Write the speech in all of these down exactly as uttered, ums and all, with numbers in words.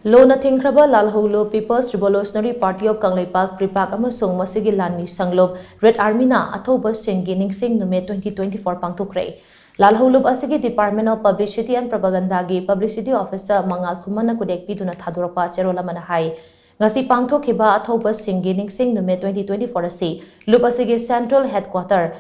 ꯂꯣꯅ ꯊꯤꯡꯈ꯭ꯔꯕ ꯂꯥꯜꯍꯧꯂꯨꯞ People's Revolutionary Party of Kangleipak, ꯄ꯭ꯔꯤꯄꯥꯛ, ꯑꯃꯁꯨꯡ ꯃꯁꯤꯒꯤ ꯂꯥꯟꯃꯤ ꯁꯪꯂꯨꯞ ꯔꯦꯗ ꯑꯥꯔꯃꯤꯅ ꯑꯊꯧꯕꯁꯤꯡꯒꯤ ꯅꯤꯡꯁꯤꯡ ꯅꯨꯃꯤꯠ twenty twenty-four ꯄꯥꯡꯊꯣꯛꯈ꯭ꯔꯦ꯫ ꯂꯥꯜꯍꯧꯂꯨꯞ ꯑꯁꯤꯒꯤ Department of Publicity and Propagandaꯒꯤ Publicity Officer ꯃꯉꯥꯜ ꯈꯨꯃꯟꯅ ꯈꯨꯗꯦꯛ ꯄꯤꯗꯨꯅ ꯊꯥꯗꯣꯔꯛꯄ ꯆꯦꯔꯣꯜ ꯑꯃꯅ ꯍꯥꯏ, ꯉꯁꯤ ꯄꯥꯡꯊꯣꯛꯈꯤꯕ ꯑꯊꯧꯕꯁꯤꯡꯒꯤ ꯅꯤꯡꯁꯤꯡ ꯅꯨꯃꯤꯠ twenty twenty-four ꯑꯁꯤ ꯂꯨꯞ ꯑꯁꯤꯒꯤ Central Headquarter,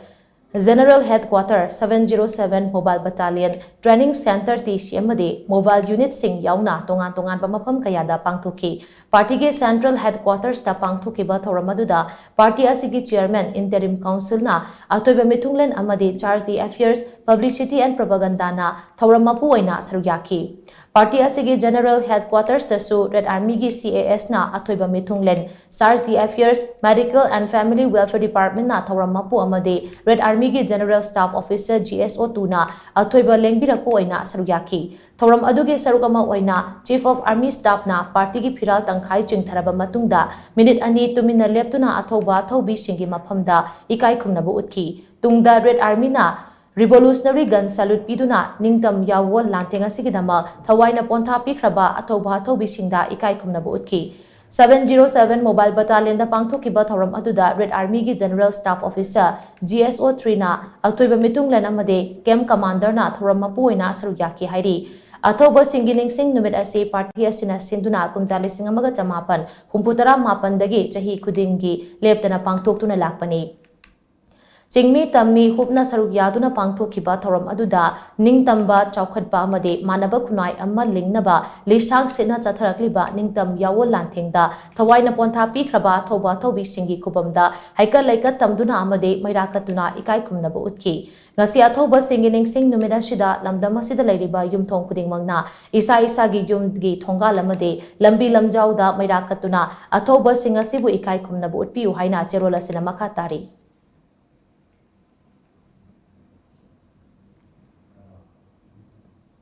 General Headquarter, seven zero seven Mobile Battalion, Training Centre, T C, ꯑꯃꯗꯤ Mobile Unitꯁꯤꯡ ꯌꯥꯎꯅ ꯇꯣꯉꯥꯟ ꯇꯣꯉꯥꯟꯕ ꯃꯐꯝ ꯀꯌꯥꯗ ꯄꯥꯡꯊꯣꯛꯈꯤ꯫ ꯄꯥꯔꯇꯤꯒꯤ Central Headquartersꯇ ꯄꯥꯡꯊꯣꯛꯈꯤꯕ ꯊꯧꯔꯝ ꯑꯗꯨꯗ ꯄꯥꯔꯇꯤ ꯑꯁꯤꯒꯤ Chairman Interim Councilꯅ ꯑꯊꯣꯏꯕ ꯃꯤꯊꯨꯡꯂꯦꯟ ꯑꯃꯗꯤ Charge d'Affaires, Publicity and Propagandaꯅ ꯊꯧꯔꯝ ꯃꯄꯨ ꯑꯣꯏꯅ ꯁꯔꯨꯛ ꯌꯥꯈꯤ꯫ ꯄꯥꯔꯇꯤ ꯑꯁꯤꯒꯤ General Headquartersꯇꯁꯨ ꯔꯦꯗ ꯑꯥꯔꯃꯤꯒꯤ C A Sꯅ ꯑꯊꯣꯏꯕ ꯃꯤꯊꯨꯡꯂꯦꯟ, Charge d'Affaires, Medical and Family Welfare Departmentꯅ ꯊꯧꯔꯝ ꯃꯄꯨ ꯑꯃꯗꯤ ꯔꯦꯗ ꯑꯥꯔꯃꯤꯒꯤ General Staff Officer, G S O twoꯅ ꯑꯊꯣꯏꯕ ꯂꯦꯡꯕꯤꯔꯛꯄ ꯑꯣꯏꯅ ꯁꯔꯨꯛ ꯌꯥꯈꯤ꯫ ꯊꯧꯔꯝ ꯑꯗꯨꯒꯤ ꯁꯔꯨꯛ ꯑꯃ ꯑꯣꯏꯅ Chief of Army Staffꯅ ꯄꯥꯔꯇꯤꯒꯤ ꯐꯤꯔꯥꯜ ꯇꯪꯈꯥꯏ ꯆꯤꯡꯊꯔꯕ ꯃꯇꯨꯡꯗ ꯃꯤꯅꯤꯠ ꯑꯅꯤ ꯇꯨꯃꯤꯟꯅ ꯂꯦꯞꯇꯨꯅ ꯑꯊꯧꯕ ꯑꯊꯧꯕꯤꯁꯤꯡꯒꯤ ꯃꯐꯝꯗ ꯏꯀꯥꯏ ꯈꯨꯝꯅꯕ ꯎꯠꯈꯤ꯫ ꯇꯨꯡꯗ ꯔꯦꯗ ꯑꯥꯔꯃꯤꯅ Revolutionary Gun Salute ꯄꯤꯗꯨꯅ ꯅꯤꯡꯇꯝ ꯌꯥꯋꯣꯜ ꯂꯥꯟꯊꯦꯡ ꯑꯁꯤꯒꯤꯗꯃꯛ ꯊꯋꯥꯏꯅ ꯄꯣꯟꯊꯥ ꯄꯤꯈ꯭ꯔꯕ ꯑꯊꯧꯕ ꯑꯊꯧꯕꯤꯁꯤꯡꯗ ꯏꯀꯥꯏ ꯈꯨꯝꯅꯕ ꯎꯠꯈꯤ꯫ Seven zero seven Mobile Battalionꯗ ꯄꯥꯡꯊꯣꯛꯈꯤꯕ ꯊꯧꯔꯝ ꯑꯗꯨꯗ ꯔꯦꯗ ꯑꯥꯔꯃꯤꯒꯤ General Staff Officer, G S O threeꯅ ꯑꯊꯣꯏꯕ ꯃꯤꯊꯨꯡꯂꯦꯟ ꯑꯃꯗꯤ Camp Commanderꯅ ꯊꯧꯔꯝ ꯃꯄꯨ ꯑꯣꯏꯅ ꯁꯔꯨꯛ ꯌꯥꯈꯤ ꯍꯥꯏꯔꯤ꯫ ꯑꯊꯧꯕꯁꯤꯡꯒꯤ ꯅꯤꯡꯁꯤꯡ ꯅꯨꯃꯤꯠ ꯑꯁꯤ ꯄꯥꯔꯇꯤ ꯑꯁꯤꯅ ꯁꯤꯟꯗꯨꯅ ꯀꯨꯝꯖꯥ ꯂꯤꯁꯤꯡ ꯑꯃꯒ ꯆꯃꯥꯄꯟ ꯍꯨꯝꯐꯨ ꯇꯔꯥ ꯃꯥꯄꯟꯗꯒꯤ ꯆꯍꯤ ꯈꯨꯗꯤꯡꯒꯤ ꯂꯦꯞꯇꯅ ꯄꯥꯡꯊꯣꯛꯇꯨꯅ ꯂꯥꯛꯄꯅꯤ꯫ ꯆꯤꯡꯃꯤ ꯇꯝꯃꯤ ꯍꯨꯞꯅ ꯁꯔꯨꯛ ꯌꯥꯗꯨꯅ ꯄꯥꯡꯊꯣꯛꯈꯤꯕ ꯊꯧꯔꯝ ꯑꯗꯨꯗ ꯅꯤꯡꯇꯝꯕ, ꯆꯥꯎꯈꯠꯄ ꯑꯃꯗꯤ ꯃꯥꯟꯅꯕ ꯈꯨꯟꯅꯥꯏ ꯑꯃ ꯂꯤꯡꯅꯕ ꯂꯤꯁꯥꯡ ꯁꯤꯠꯅ ꯆꯠꯊꯔꯛꯂꯤꯕ ꯅꯤꯡꯇꯝ ꯌꯥꯋꯣꯜ ꯂꯥꯟꯊꯦꯡꯗ ꯊꯋꯥꯏꯅ ꯄꯣꯟꯊꯥ ꯄꯤꯈ꯭ꯔꯕ ꯑꯊꯧꯕ ꯑꯊꯧꯕꯤꯁꯤꯡꯒꯤ ꯈꯨꯕꯝꯗ ꯍꯩꯀꯠ ꯂꯩꯀꯠ ꯇꯝꯗꯨꯅ ꯑꯃꯗꯤ ꯃꯩꯔꯥ ꯀꯠꯇꯨꯅ ꯏꯀꯥꯏ ꯈꯨꯝꯅꯕ ꯎꯠꯈꯤ꯫ ꯉꯁꯤ ꯑꯊꯧꯕꯁꯤꯡꯒꯤ ꯅꯤꯡꯁꯤꯡ ꯅꯨꯃꯤꯠ ꯑꯁꯤꯗ ꯂꯝꯗꯝ ꯑꯁꯤꯗ ꯂꯩꯔꯤꯕ ꯌꯨꯝꯊꯣꯡ ꯈꯨꯗꯤꯡꯃꯛꯅ ꯏꯁꯥ ꯏꯁꯥꯒꯤ ꯌꯨꯝꯒꯤ ꯊꯣꯡꯒꯥꯜ ꯑꯃꯗꯤ ꯂꯝꯕꯤ ꯂꯝꯖꯥꯎꯗ ꯃꯩꯔꯥ ꯀꯠꯇꯨꯅ ꯑꯊꯧꯕꯁꯤꯡ ꯑꯁꯤꯕꯨ ꯏꯀꯥꯏ ꯈꯨꯝꯅꯕ ꯎꯠꯄꯤꯌꯨ ꯍꯥꯏꯅ ꯆꯦꯔꯣꯜ ꯑꯁꯤꯅ ꯃꯈꯥ ꯇꯥꯔꯤ꯫